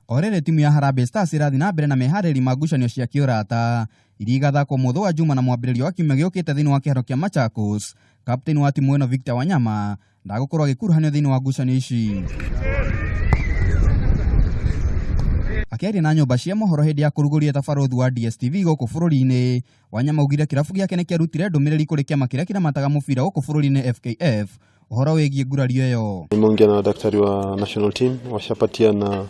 O rĩrĩ timu ya Harambee Stars ĩrathiĩ na mbere na meharĩrĩria ma ngucanio cia kĩũrata iria igathakwo mũthũ wa Juma na mwambĩrĩrio wa kiumia gĩũkĩte thĩinĩ wa kĩharo kĩa Machakos. Kapteni wa timu ĩno Victor Wanyama ndagũkorwo agĩkuruhanio thĩinĩ wa ngucanio ici. Akĩaria na nyũmba cia mohoro hĩndĩ ya kũrugũria ta barũthi wa DStv gũkũ bũrũri-inĩ, Wanyama augire kĩrabu gĩake nĩ kĩarutire ndũmĩrĩri kũrĩ kĩama kĩrĩa kĩramataga mũbira gũkũ bũrũri-inĩ FKF ũhoro wĩgiĩ ngurario ĩyo. Nimeongea na daktari wa national team, washapatia na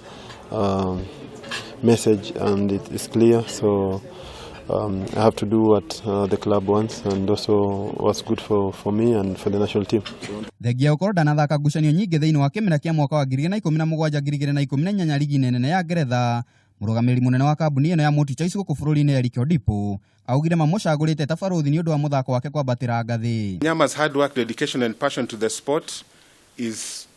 message and it is clear, so I have to do what the club wants and also what's good for me and for the national team. Thengia gũkorwo ndanathaka ngucanio nyingĩ thĩinĩ wa kĩmera kĩa mwaka wa 2017 2018 ligi-inĩ nene ya Ngeretha, mũrũgamĩrĩri mũnene wa kambuni ĩno ya MultiChoice gũkũ bũrũri-inĩ Eric Odipo augire mamũcagũrĩte ta barũthi nĩ ũndũ wa mũthako wake kwambatĩra ngathĩ. Nyama's hard work, dedication, and passion to the sport is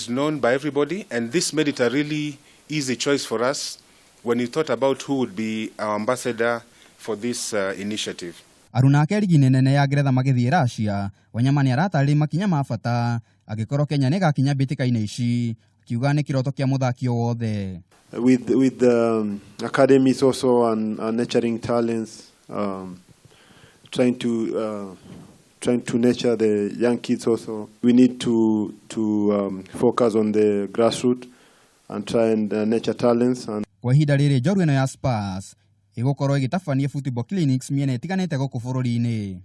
known by everybody, and this made it a really easy choice for us when we thought about who would be our ambassador for this initiative. Aruna ake ligi-inĩ nene ya Ngeretha magĩthiĩ Russia, Wanyama nĩ aratarĩria makinya ma bata angĩkorwo Kenya nĩ ĩgakinya mbĩtĩka-inĩ ici, akiuga nĩ kĩroto kĩa mũthaki o wothe. With academies also and nurturing talents, trying to nurture the young kids also. We need to focus on the grassroots and try and nurture talents and Kwa ihinda rĩrĩ njorua ĩno ya Spurs ĩgũkorwo ĩgĩtabania football clinics mĩena ĩtiganĩte gũkũ bũrũri-inĩ.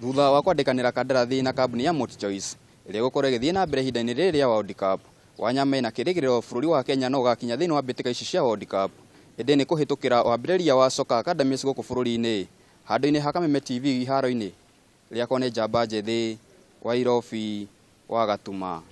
Thutha wa kwandĩkanĩra kandarathi na kambuni ya MultiChoice ĩrĩa ĩgũkorwo ĩgĩthiĩ na mbere ihinda-inĩ rĩrĩ rĩa World Cup, Wanyama ena kĩrĩgĩrĩro bũrũri wa Kenya no ũgakinya thĩinĩ wa mbĩtĩka ici cia World Cup ĩndĩ nĩ kũhĩtũkĩra wambĩrĩria wa soka academies gũkũ bũrũri-inĩ. Handũ-inĩ ha Kameme TV iharo-inĩ rĩakwa nĩ njamba njĩthĩ wa Irobi wa Gatuma.